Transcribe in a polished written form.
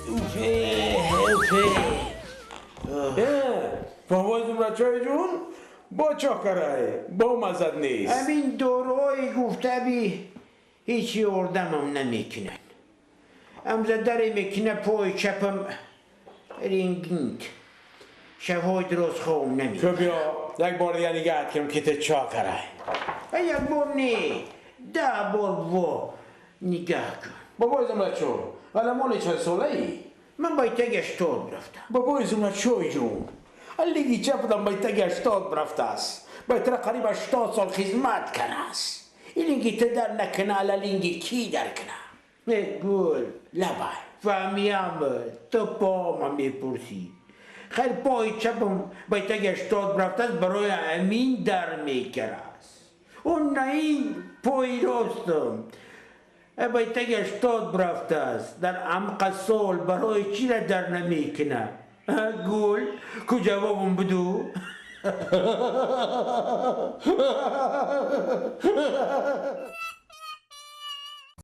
اوفه اوفه. بابای زمرچای جون با چاکرای با مزد نیست. همین داروهای گفته بی هیچی اردمم نمیکنن. امزه در میکنه پای چپم رینگینگ. شبهای درست خوام نمی. تو بیا یک بار دیگه نگاه کنم که ته چاکرای. یک بار نه، 10 بار با نگاه کن. بابای زمرچو حالا مال چند ساله ای؟ من با تگ 80 رفتم. بابای زمرچوی جون لیگی چپدم با تگ 80 رفته است. با تر قریب 80 سال خدمت کرده است. این لینگی ته در نکنه، علا لینگی کی در کنه؟ ای گل لبای فهمیم تو پا ما میپرسی. خیر پای چپم با تگ 80 رفته است، برای امین در میکره است. اون نه این پای راستم با تگ 80 رفته است، در عمق سال برای چی را در نمیکنه؟ گل کو جوابم بدو.